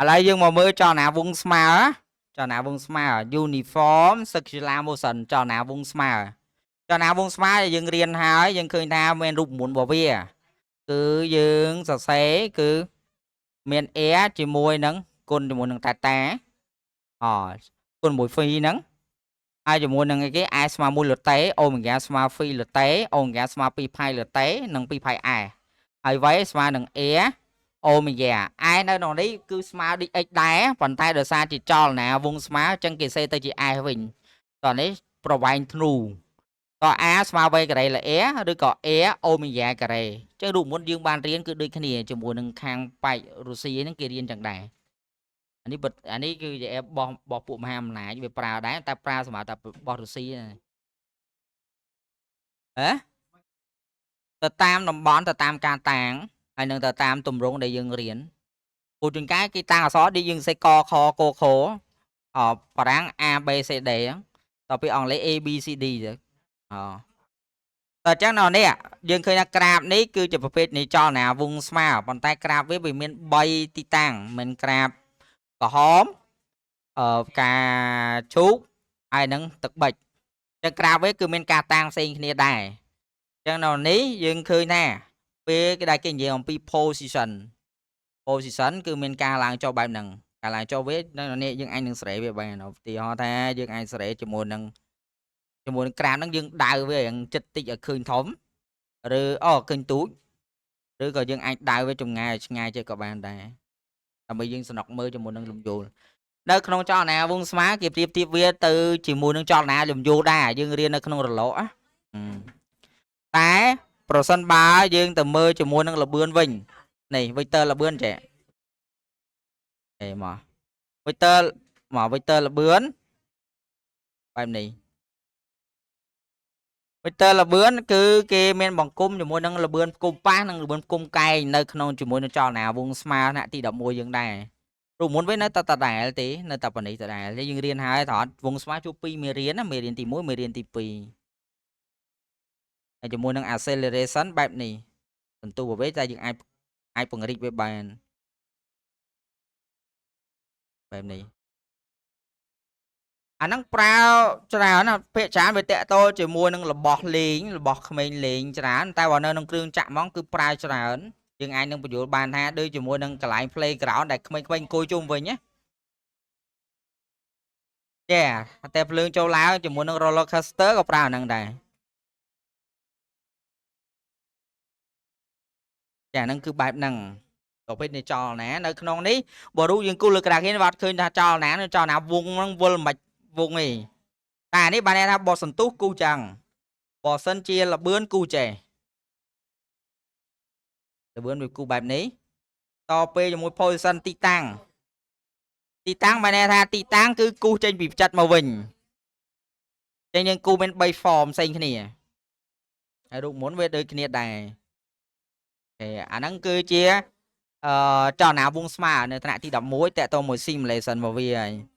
ឥឡូវយើងមកមើលចលនាវង់ស្មើចលនាវង់ស្មើ uniform circular motion ចលនាវង់ស្មើចលនាវង់ស្មើដែលយើងរៀនហើយយើងឃើញថាមានរូបមន្តរបស់វាគឺយើងសរសេរគឺមាន r ជាមួយនឹងគុណជាមួយនឹង theta អគុណមួយ phi ហ្នឹងហើយជាមួយនឹងអីគេ s ស្មើ1លើ t omega ស្មើ phi លើ t omega ស្មើ2 pi លើ t និង2 pi s ហើយ v ស្មើនឹង r omega s នៅក្នុងនេះគឺស្មើ dx ដែរប៉ុន្តែដោយសារជាចលនាវង់ស្មើអញ្ចឹងគេសេទៅជា s វិញតោះនេះប្រវែងធ្នូតោះ a ស្មើ v ការ៉េលើ r ឬក៏ r omega ការ៉េអញ្ចឹងរូបមន្តយើងបានរៀនគឺដូចគ្នាជាមួយនឹងខាងប៉ែករុស្ស៊ីហ្នឹងគេរៀនចឹងដែរអានេះអានេះគឺជាបោះបោះពួកមហាអំណាចវាប្រើដែរតែប្រើសម្រាប់តែបោះរុស្ស៊ីហ៎ទៅតាមតំបន់ទៅតាមការតាំងហើយនឹងទៅតាមទម្រង់ដែលយើងរៀនពូជួនកាលគេតាំងអក្សរដូចយើងសេកខកខអបារាំង A B C D តទៅពីអង់គ្លេស A B C D ទៅអតើអញ្ចឹងនៅនេះយើងឃើញថាក្រាបនេះគឺជាប្រភេទនៃចលនាវង់ស្មើប៉ុន្តែក្រាបវាវាមាន3ទីតាំងមិនក្រាបក្រហមអឺផ្កាឈូកហើយនឹងទឹកប៊ិចអញ្ចឹងក្រាបវាគឺមានការតាំងផ្សេងគ្នាដែរអញ្ចឹងនៅនេះយើងឃើញថាពេលគេដែលគេនិយាយអំពី position position គឺមានការឡើងចុះបែបហ្នឹងការឡើងចុះវានៅនេះយើងអាចនឹងសេរីវាបានឧទាហរណ៍ថាយើងអាចសេរីជាមួយនឹងជាមួយនឹងក្រាមហ្នឹងយើងដៅវាយ៉ាងចិត្តតិចឲ្យឃើញធំឬអូឃើញទូចឬក៏យើងអាចដៅវាចម្ងាយឲ្យឆ្ងាយទៀតក៏បានដែរដើម្បីយើងសំណុកមើលជាមួយនឹងលំយោលនៅក្នុងចលនាវង់ស្មើគេប្រៀបធៀបវាទៅជាមួយនឹងចលនាលំយោលដែរយើងរៀននៅក្នុងរលកណាតែប្រសិនបើយើងទៅមើលជាមួយនឹងលបឿនវិញនេះ vector លបឿនចេះអេមក vector មក vector លបឿនបែបនេះ vector លបឿនគឺគេមានបង្គុំជាមួយនឹងលបឿនផ្គុំប៉ះនិងលបឿនផ្គុំកែងនៅក្នុងជាមួយនឹងចលនាវង់ស្មើថ្នាក់ទី11យើងដែររូបមន្តវានៅតែដដែលទេនៅតែប៉ុណ្នេះដដែលយើងរៀនហើយត្រង់វង់ស្មើជួប2មេរៀនណាមេរៀនទី1មេរៀនទី2ហើយជាមួយនឹង acceleration បែបនេះសន្ទុះប្រវេតែយើងអាចអាចពង្រីកវាបានបែបនេះអាហ្នឹងប្រើច្រើនណាភាគច្រើនវាតាក់ទងជាមួយនឹងរបស់លេងរបស់ក្មេងលេងច្រើនតែបើនៅក្នុងគ្រឿងចាក់ហ្មងគឺប្រើច្រើនយើងអាចនឹងបញ្យល់បានថាដូចជាមួយនឹងកន្លែង playground ដែលក្មេងៗអង្គុយជុំវិញណាចាតែភ្លើងចូលឡើងជាមួយនឹង roller coaster ក៏ប្រើអាហ្នឹងដែរចាហ្នឹងគឺបែបហ្នឹងប្រភេទនៃចលនានៅក្នុងនេះបើរូបយើងគូលើក្រាគេអត់ឃើញថាចលនាចលនាវងហ្នឹងវិលមិនវងទេតែអានេះបានន័យថាបើសន្ទុះគូចឹងបើសិនជាលបឿនគូចេះលបឿនវាគូបែបនេះតពេលជាមួយ position ទីតាំងទីតាំងបានន័យថាទីតាំងគឺគូសចេញពីផ្ចិតមកវិញចឹងយើងគូមាន3 form ផ្សេងគ្នាហើយរូបមុនវាដូចគ្នាដែរអូអាហ្នឹងគឺជាអឺចលនាវង់ស្មើនៅថ្នាក់ទី11តកតមួយ simulation របស់វាហើយ។